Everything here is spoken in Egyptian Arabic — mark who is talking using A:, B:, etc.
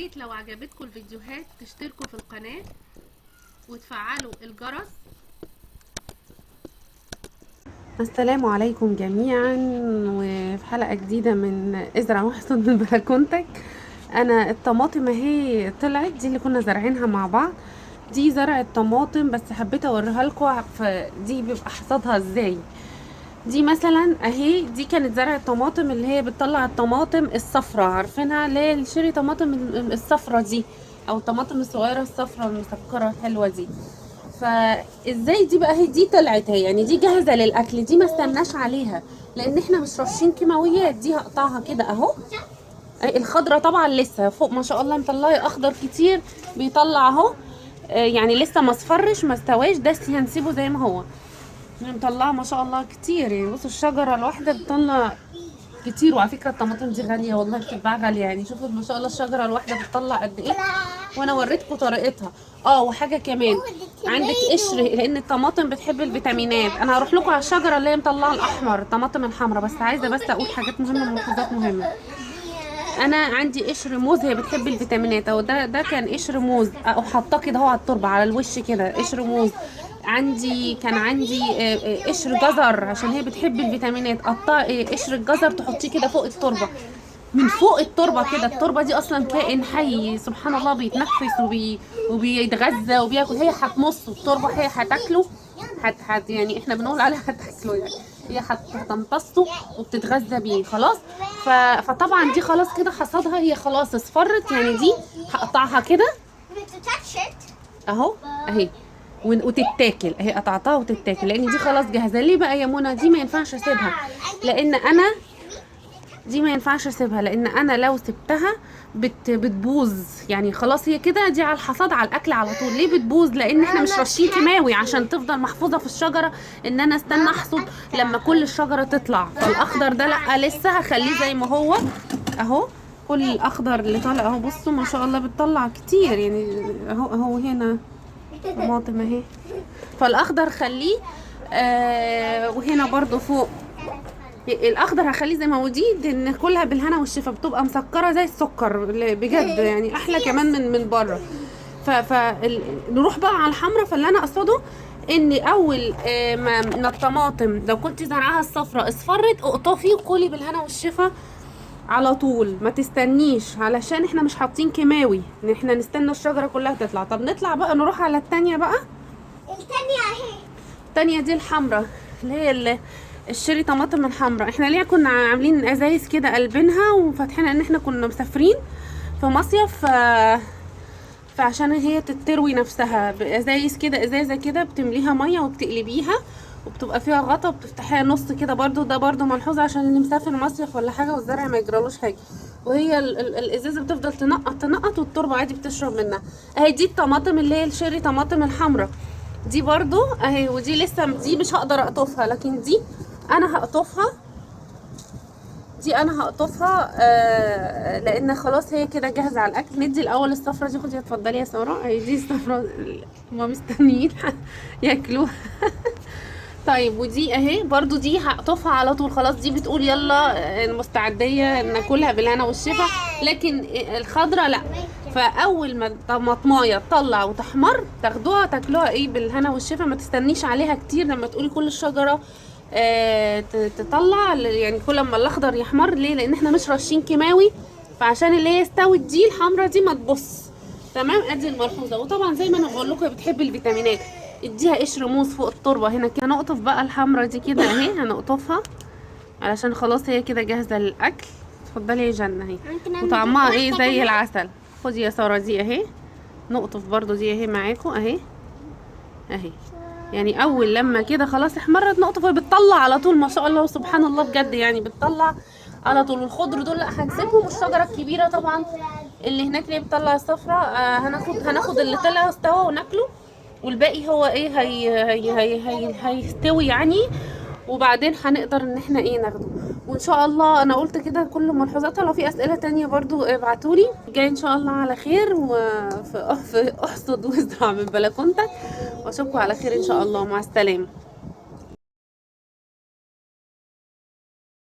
A: ريت لو عجبتكم الفيديوهات تشتركوا في القناة وتفعلوا الجرس. السلام عليكم جميعا، وفي حلقة جديدة من ازرع واحصد من بلكونتك. انا الطماطم اهي طلعت، دي اللي كنا زارعينها مع بعض، دي زرع الطماطم بس حبيت اوريها لكم. دي بيبقى حصادها ازاي. دي مثلا اهي، دي كانت زرع الطماطم اللي هي بتطلع الطماطم الصفراء، عارفينها اللي هي الشيري طماطم الصفراء دي، او الطماطم الصغيرة الصفراء المسكره الحلوة دي. فازاي دي بقى هي دي طلعت اهي، يعني دي جاهزة للاكل، دي ما استناش عليها لان احنا مش رشين كيماويات. دي هقطعها كده اهو. الخضرة طبعا لسه فوق ما شاء الله مطلعه اخضر كتير، بيطلع اهو، يعني لسه ما اصفرش ما استواش، ده هنسيبه زي ما هو. مطلعه ما شاء الله كتير، يعني بصوا الشجرة الواحدة بتطلع كتير. وعلى فكرة الطماطم دي غالية والله، بتتباع غالية، يعني شوفوا ما شاء الله الشجرة الواحدة بتطلع قد ايه، وانا وريتكم طريقتها. وحاجه كمان عندك قشر، لان الطماطم بتحب الفيتامينات. انا هروح لكم على الشجرة اللي هي مطلعه الاحمر، الطماطم الحمراء، بس عايزه بس اقول حاجات مهمة، ملاحظات مهمة. انا عندي قشر موز، هي بتحب الفيتامينات اهو، ده كان قشر موز او حاطاه كده اهو على التربة على الوش كده، قشر موز. كان عندي قشر جزر عشان هي بتحب الفيتامينات، قطعي قشر الجزر تحطيه كده فوق التربة، من فوق التربة كده. التربة دي اصلا كائن حي سبحان الله، بيتنفس وبيتغذى وبياكل. هي هتمص التربة، هي هتاكله، يعني احنا بنقول عليها هتاكله، يعني هي هتمتصه وبتتغذى بيه خلاص. فطبعا دي خلاص كده حصادها، هي خلاص اصفرت، يعني دي هقطعها كده اهو اهي وتتاكل اهي، قطعتها وتتاكل لان دي خلاص جاهزة. ليه بقى يا منى دي ما ينفعش اسيبها؟ لان انا دي ما ينفعش اسيبها، لان انا لو سبتها بتبوظ، يعني خلاص هي كده دي على الحصاد على الاكل على طول. ليه بتبوظ؟ لان احنا مش رشين كيماوي عشان تفضل محفوظة في الشجرة، ان انا استنى احصد لما كل الشجرة تطلع. فالاخضر ده لا لسه هخليه زي ما هو اهو، كل الاخضر اللي طالع اهو، بصوا ما شاء الله بتطلع كتير، يعني اهو اهو هنا طماطم اهي، فالاخضر خليه. وهنا برضو فوق الاخضر هخليه زي ما هو. دي ناكلها بالهنا والشفا، بتبقى مسكره زي السكر بجد، يعني احلى كمان من بره. نروح بقى على الحمراء. فاللي انا اقصده ان اول ما الطماطم لو كنت زرعاها الصفراء اصفرت، اقطفي وكلي بالهنا والشفا على طول، ما تستنيش، علشان احنا مش حاطين كيماوي، ان احنا نستنى الشجرة كلها تطلع. طب نطلع بقى نروح على التانية بقى.
B: التانية اهي،
A: التانية دي الحمراء اللي هي الشيري طماطم الحمراء. احنا ليه كنا عاملين ازايز كده قلبينها وفاتحينها؟ ان احنا كنا مسافرين في مصيف، فعشان هي تتروي نفسها بازايز كده، ازازة كده بتمليها مية وبتقلبيها وبتبقى فيها غطا وبتفتحيها نص كده. برضو ده برضو ملحوظة عشان اللي مسافر مصيف ولا حاجة والزرع ما يجرالوش حاجة، وهي الازازه بتفضل تنقط تنقط والتربه عادي بتشرب منها. اهي دي الطماطم اللي هي الشيري طماطم الحمراء دي برضو اهي، ودي لسه دي مش هقدر اقطفها، لكن دي انا هقطفها، دي انا هقطفها لان خلاص هي كده جاهزة على الاكل. ندي الاول الصفرة دي، خدي اتفضلي يا ساره، اهي دي الصفرة هما مستنيين ياكلوها. طيب ودي اهي برضو دي هقطفها على طول خلاص، دي بتقول يلا مستعديه ناكلها بالهنا والشفا، لكن الخضرة لا. فاول ما الطماطمايه تطلع وتحمر تاخدوها تاكلوها ايه بالهنا والشفا، ما تستنيش عليها كتير. لما تقولي كل الشجرة تطلع، يعني كل ما الاخضر يحمر. ليه؟ لان احنا مش راشين كيماوي، فعشان اللي هي استوت دي الحمرا دي ما تبص. تمام، ادي الملحوظة. وطبعا زي ما انا بقول لكم بتحب الفيتامينات، اديها قشر موز فوق التربة هنا كده. هنقطف بقى الحمرا دي كده اهي، هنقطفها علشان خلاص هي كده جاهزة للاكل. اتفضلي يا جنة اهي، وطعمها ايه زي العسل. خدي يا ساره دي اهي، نقطف برضو دي اهي معاكم اهي اهي. يعني اول لما كده خلاص احمرت نقطف، وهي بتطلع على طول ما شاء الله وسبحان الله بجد، يعني بتطلع على طول. والخضر دول لا هنسيبهم، والشجرة الكبيرة طبعا اللي هناك اللي بتطلع الصفرة هناخد اللي طلع استوى وناكله، والباقي هو ايه هي هي هي هي هيستوي يعني، وبعدين هنقدر ان احنا ايه ناخده. وان شاء الله انا قلت كده كل ملحوظاتها. لو في اسئلة تانية برضو ابعتولي. جاي ان شاء الله على خير، وفي احصد وازرع من بلكونتك، واشوفكم على خير ان شاء الله. مع السلامة.